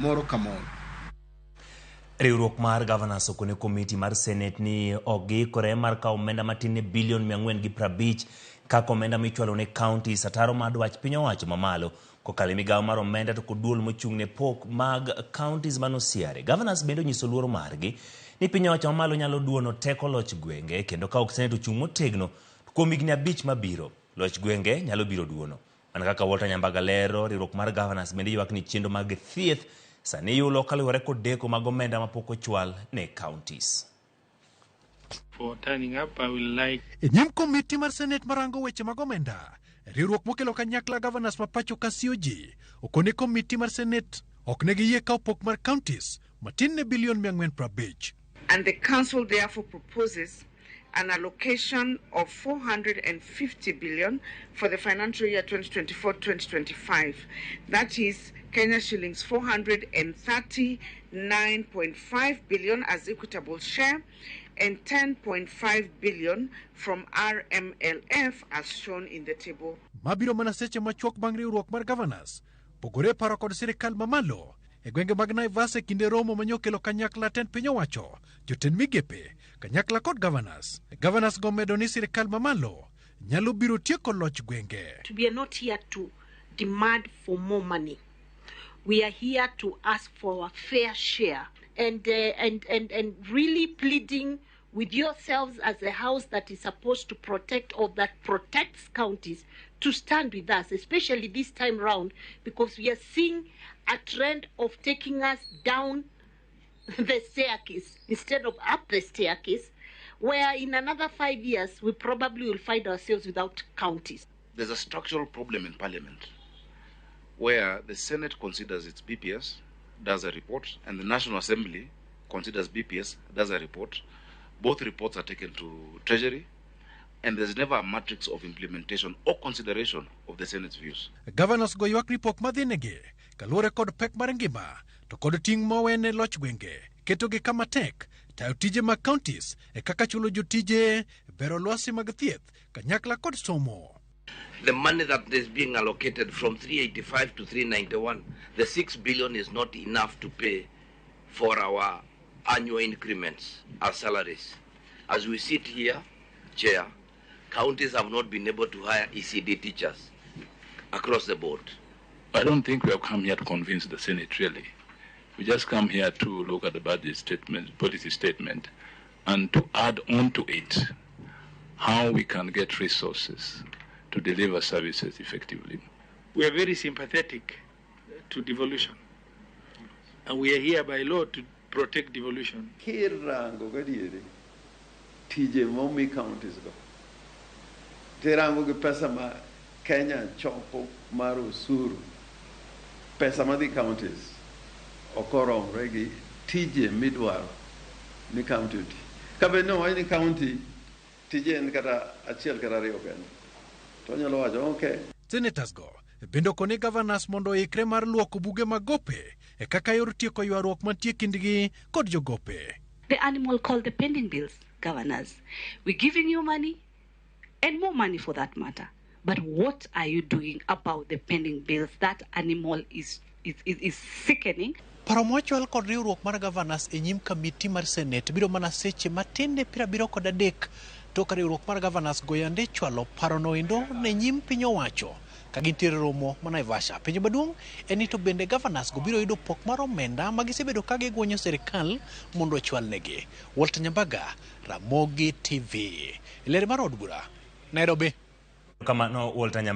moro ka moro. Riwruok mar Governors okone komiti mar Senate ni ok giikore mar kawo omenda matin ne bilion 450 kaka omenda michwalo ne counties ataro mar dwach piny owacho mamalo kokalo e migawo mar omenda to kod duol mochung' ne pok mag counties manosiare. Governors bende onyiso luoro margi ni piny owacho mamalo nyalo duono teko loch gwenge kendo ka ok Senate ochung' motegno to kuom higni 5 mabiro loch gwenge nyalo biro duono. Mana kaka Walter Nyambaga lero, riwruok mar Governors bende ywak ni chenro mag thieth sani yulo kaluwore kod deko mag omenda mapok ochwal ne counties. For turning up, I will like E nyim komiti mar Senate marango weche mag omenda, riwruok mokelo kanyakla governors ma pacho ka COG okone komiti mar Senate ok ne giyie kawo pok mar counties matin ne bilion 450. And the Council therefore proposes an allocation of 450 billion for the financial year 2024-2025. That is Kenya shillings 439.5 billion as equitable share and 10.5 billion from RMLF as shown in the table. Mabiro mana seche machuok bang' riwruok mar governors pogore paro kod sirikal mamalo e gwenge mag Naivas e kinde romo manyokelo kanyakla tend piny owacho, jotend migepe, kanyakla kod governors. Governors go medo ni sirikal mamalo nyalo biro tieko loch gwenge. We are not here to demand for more money. We are here to ask for our fair share and really pleading with yourselves as a house that is supposed to protect or that protects counties to stand with us, especially this time round, because we are seeing a trend of taking us down the staircase instead of up the staircase, where in another 5 years we probably will find ourselves without counties. There's a structural problem in Parliament where the Senate considers its BPS, does a report, and the National Assembly considers BPS, does a report. Both reports are taken to Treasury, and there's never a matrix of implementation or consideration of the Senate's views. Governors go ywak ni pok madhinegi kaluwore kod pek mar ngima to kod ting' mowene loch gwenge ketogi kama tek tayo tije mag counties e kaka chulo jotije, bero lwasi mag thieth kanyakla kod somo. The money that is being allocated from 385 to 391, the 6 billion is not enough to pay for our annual increments, our salaries. As we sit here, Chair, counties have not been able to hire ECD teachers across the board. I don't think we have come here to convince the Senate, really. We just come here to look at the budget statement, policy statement, and to add on to it how we can get resources to deliver services effectively. We are very sympathetic to devolution, and we are here by law to protect devolution. Kirango gadieri tije momi counties go tirango gi pesa ma Kenya choko mar osuru, pesa madhi counties ok oromre gi tije midwaro ni county oti. Ka bed ni owach ni county tije en kata achiel kata ariyo kende, to onyalo wacho okay. Senators go bende okone governors mondo oikre mar luoko buge mag gope e kaka yor tieko ywaruok mantie kindgi kod jogope. The animal called the pending bills, governors. We're giving you money and more money for that matter. But what are you doing about the pending bills? That animal is sickening. Paro mochwal kod riwruok mar governors e nyim kamiti mar Senate biro mana seche matin ne 73 tok riwruok mar governors go yande chwalo parono endo ne nyim piny owacho ka gintiere romo ma Naivasha. Penjo maduong' en ni to bende governors go biro yudo pok mar omenda ma gisebedo ka giguonyo sirikal mondo ochwal negi. Walter Nyambaga, Ramogi TV. Ler mar od bura, Nairobi. Kamano Walter Nyambaga.